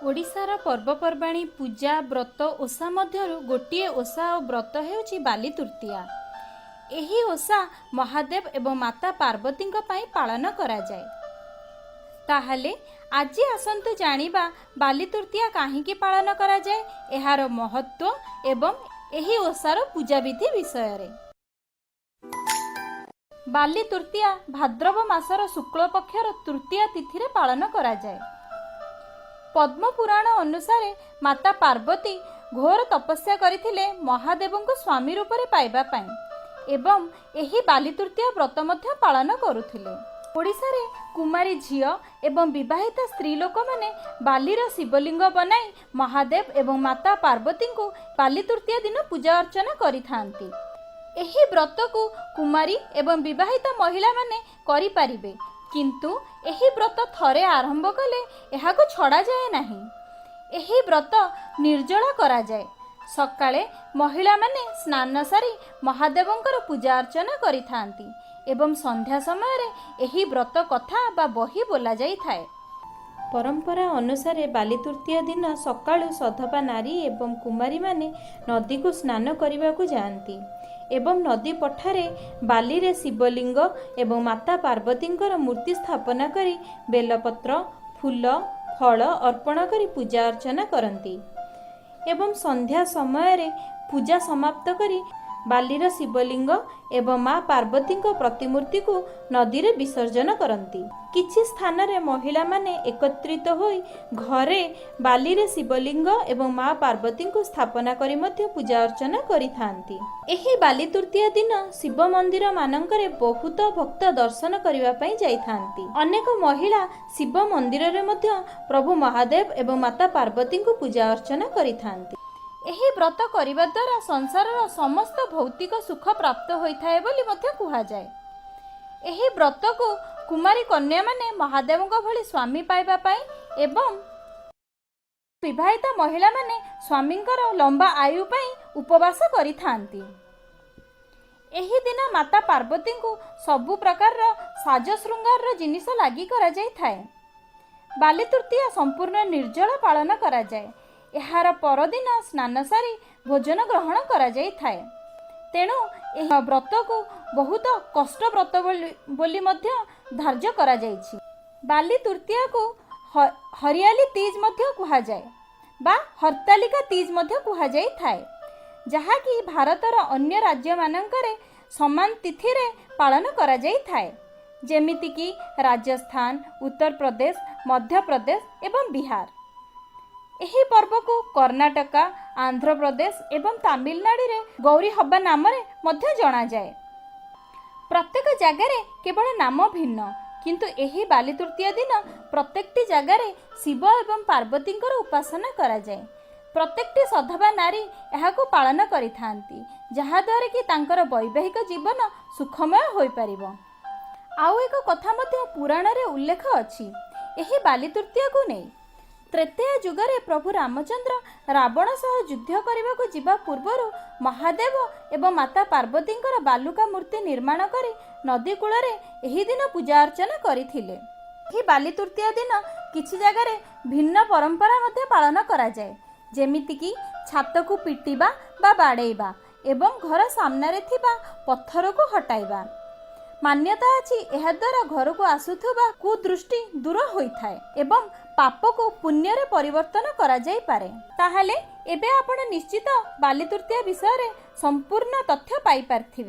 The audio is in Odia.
ଓଡ଼ିଶାର ପର୍ବପର୍ବାଣୀ, ପୂଜା, ବ୍ରତ, ଓଷା ମଧ୍ୟରୁ ଗୋଟିଏ ଓଷା ଓ ବ୍ରତ ହେଉଛି ବାଲି ତୃତୀୟା। ଏହି ଓଷା ମହାଦେବ ଏବଂ ମାତା ପାର୍ବତୀଙ୍କ ପାଇଁ ପାଳନ କରାଯାଏ। ତାହେଲେ ଆଜି ଆସନ୍ତୁ ଜାଣିବା ବାଲି ତୃତୀୟା କାହିଁକି ପାଳନ କରାଯାଏ, ଏହାର ମହତ୍ତ୍ୱ ଏବଂ ଏହି ଓଷାର ପୂଜାବିଧି ବିଷୟରେ। ବାଲି ତୃତୀୟା ଭାଦ୍ରବ ମାସର ଶୁକ୍ଳ ପକ୍ଷର ତୃତୀୟା ତିଥିରେ ପାଳନ କରାଯାଏ। ପଦ୍ମପୁରାଣ ଅନୁସାରେ ମାତା ପାର୍ବତୀ ଘୋର ତପସ୍ୟା କରିଥିଲେ ମହାଦେବଙ୍କୁ ସ୍ୱାମୀ ରୂପରେ ପାଇବା ପାଇଁ ଏବଂ ଏହି ବାଲି ତୃତୀୟା ବ୍ରତ ମଧ୍ୟ ପାଳନ କରୁଥିଲେ। ଓଡ଼ିଶାରେ କୁମାରୀ ଝିଅ ଏବଂ ବିବାହିତା ସ୍ତ୍ରୀ ଲୋକମାନେ ବାଲିର ଶିବଲିଙ୍ଗ ବନାଇ ମହାଦେବ ଏବଂ ମାତା ପାର୍ବତୀଙ୍କୁ ବାଲି ତୃତୀୟା ଦିନ ପୂଜା ଅର୍ଚ୍ଚନା କରିଥାନ୍ତି। ଏହି ବ୍ରତକୁ କୁମାରୀ ଏବଂ ବିବାହିତ ମହିଳାମାନେ କରିପାରିବେ, କିନ୍ତୁ ଏହି ବ୍ରତ ଥରେ ଆରମ୍ଭ କଲେ ଏହାକୁ ଛଡ଼ାଯାଏ ନାହିଁ। ଏହି ବ୍ରତ ନିର୍ଜଳା କରାଯାଏ। ସକାଳେ ମହିଳାମାନେ ସ୍ନାନ ସାରି ମହାଦେବଙ୍କର ପୂଜା ଅର୍ଚ୍ଚନା କରିଥାନ୍ତି ଏବଂ ସନ୍ଧ୍ୟା ସମୟରେ ଏହି ବ୍ରତ କଥା ବା ବହି ବୋଲାଯାଇଥାଏ। ପରମ୍ପରା ଅନୁସାରେ ବାଲି ତୃତୀୟା ଦିନ ସକାଳୁ ସଧବା ନାରୀ ଏବଂ କୁମାରୀମାନେ ନଦୀକୁ ସ୍ନାନ କରିବାକୁ ଯାଆନ୍ତି ଏବଂ ନଦୀ ପଠାରେ ବାଲିରେ ଶିବଲିଙ୍ଗ ଏବଂ ମାତା ପାର୍ବତୀଙ୍କର ମୂର୍ତ୍ତି ସ୍ଥାପନା କରି ବେଲପତ୍ର, ଫୁଲ, ଫଳ ଅର୍ପଣ କରି ପୂଜା ଅର୍ଚ୍ଚନା କରନ୍ତି ଏବଂ ସନ୍ଧ୍ୟା ସମୟରେ ପୂଜା ସମାପ୍ତ କରି ବାଲିର ଶିବଲିଙ୍ଗ ଏବଂ ମା ପାର୍ବତୀଙ୍କ ପ୍ରତିମୂର୍ତ୍ତିକୁ ନଦୀରେ ବିସର୍ଜନ କରନ୍ତି। କିଛି ସ୍ଥାନରେ ମହିଳାମାନେ ଏକତ୍ରିତ ହୋଇ ଘରେ ବାଲିରେ ଶିବଲିଙ୍ଗ ଏବଂ ମା ପାର୍ବତୀଙ୍କୁ ସ୍ଥାପନା କରି ମଧ୍ୟ ପୂଜା ଅର୍ଚ୍ଚନା କରିଥାନ୍ତି। ଏହି ବାଲି ତୃତୀୟା ଦିନ ଶିବ ମନ୍ଦିର ମାନଙ୍କରେ ବହୁତ ଭକ୍ତ ଦର୍ଶନ କରିବା ପାଇଁ ଯାଇଥାନ୍ତି। ଅନେକ ମହିଳା ଶିବ ମନ୍ଦିରରେ ମଧ୍ୟ ପ୍ରଭୁ ମହାଦେବ ଏବଂ ମାତା ପାର୍ବତୀଙ୍କୁ ପୂଜା ଅର୍ଚ୍ଚନା କରିଥାନ୍ତି। ଏହି ବ୍ରତ କରିବା ଦ୍ୱାରା ସଂସାରର ସମସ୍ତ ଭୌତିକ ସୁଖ ପ୍ରାପ୍ତ ହୋଇଥାଏ ବୋଲି ମଧ୍ୟ କୁହାଯାଏ। ଏହି ବ୍ରତକୁ କୁମାରୀ କନ୍ୟାମାନେ ମହାଦେବଙ୍କ ଭଳି ସ୍ୱାମୀ ପାଇବା ପାଇଁ ଏବଂ ବିବାହିତ ମହିଳାମାନେ ସ୍ୱାମୀଙ୍କର ଲମ୍ବା ଆୟୁ ପାଇଁ ଉପବାସ କରିଥାନ୍ତି। ଏହି ଦିନ ମାତା ପାର୍ବତୀଙ୍କୁ ସବୁ ପ୍ରକାରର ସାଜ ଶୃଙ୍ଗାରର ଜିନିଷ ଲାଗି କରାଯାଇଥାଏ। ବାଲି ତୃତୀୟା ସମ୍ପୂର୍ଣ୍ଣ ନିର୍ଜଳ ପାଳନ କରାଯାଏ। ଏହାର ପରଦିନ ସ୍ନାନ ସାରି ଭୋଜନ ଗ୍ରହଣ କରାଯାଇଥାଏ। ତେଣୁ ଏହି ବ୍ରତକୁ ବହୁତ କଷ୍ଟ ବ୍ରତ ବୋଲି ମଧ୍ୟ ଧାର୍ଯ୍ୟ କରାଯାଇଛି। ବାଲି ତୃତୀୟାକୁ ହରିଆଲି ତିଜ ମଧ୍ୟ କୁହାଯାଏ ବା ହର୍ତାଲିକା ତିଜ ମଧ୍ୟ କୁହାଯାଇଥାଏ, ଯାହାକି ଭାରତର ଅନ୍ୟ ରାଜ୍ୟମାନଙ୍କରେ ସମାନ ତିଥିରେ ପାଳନ କରାଯାଇଥାଏ, ଯେମିତିକି ରାଜସ୍ଥାନ, ଉତ୍ତରପ୍ରଦେଶ, ମଧ୍ୟପ୍ରଦେଶ ଏବଂ ବିହାର। ଏହି ପର୍ବକୁ କର୍ଣ୍ଣାଟକା, ଆନ୍ଧ୍ରପ୍ରଦେଶ ଏବଂ ତାମିଲନାଡୁରେ ଗୌରୀ ହବା ନାମରେ ମଧ୍ୟ ଜଣାଯାଏ। ପ୍ରତ୍ୟେକ ଜାଗାରେ କେବଳ ନାମ ଭିନ୍ନ, କିନ୍ତୁ ଏହି ବାଲି ତୃତୀୟା ଦିନ ପ୍ରତ୍ୟେକଟି ଜାଗାରେ ଶିବ ଏବଂ ପାର୍ବତୀଙ୍କର ଉପାସନା କରାଯାଏ। ପ୍ରତ୍ୟେକଟି ସଧବା ନାରୀ ଏହାକୁ ପାଳନ କରିଥାନ୍ତି, ଯାହାଦ୍ୱାରା କି ତାଙ୍କର ବୈବାହିକ ଜୀବନ ସୁଖମୟ ହୋଇପାରିବ। ଆଉ ଏକ କଥା ମଧ୍ୟ ପୁରାଣରେ ଉଲ୍ଲେଖ ଅଛି ଏହି ବାଲି ତୃତୀୟାକୁ ନେଇ। ତ୍ରେତୟା ଯୁଗରେ ପ୍ରଭୁ ରାମଚନ୍ଦ୍ର ରାବଣ ସହ ଯୁଦ୍ଧ କରିବାକୁ ଯିବା ପୂର୍ବରୁ ମହାଦେବ ଏବଂ ମାତା ପାର୍ବତୀଙ୍କର ବାଲୁକା ମୂର୍ତ୍ତି ନିର୍ମାଣ କରି ନଦୀ କୂଳରେ ଏହି ଦିନ ପୂଜା ଅର୍ଚ୍ଚନା କରିଥିଲେ। ଏହି ବାଲି ତୃତୀୟା ଦିନ କିଛି ଜାଗାରେ ଭିନ୍ନ ପରମ୍ପରା ମଧ୍ୟ ପାଳନ କରାଯାଏ, ଯେମିତିକି ଛାତକୁ ପିଟିବା ବା ବାଡ଼େଇବା ଏବଂ ଘର ସାମ୍ନାରେ ଥିବା ପଥରକୁ ହଟାଇବା। ମାନ୍ୟତା ଅଛି, ଏହାଦ୍ୱାରା ଘରକୁ ଆସୁଥିବା କୁଦୃଷ୍ଟି ଦୂର ହୋଇଥାଏ ଏବଂ ପାପକୁ ପୁଣ୍ୟରେ ପରିବର୍ତ୍ତନ କରାଯାଇପାରେ। ତାହେଲେ ଏବେ ଆପଣ ନିଶ୍ଚିତ ବାଲି ତୃତୀୟା ବିଷୟରେ ସମ୍ପୂର୍ଣ୍ଣ ତଥ୍ୟ ପାଇପାରିଥିବେ।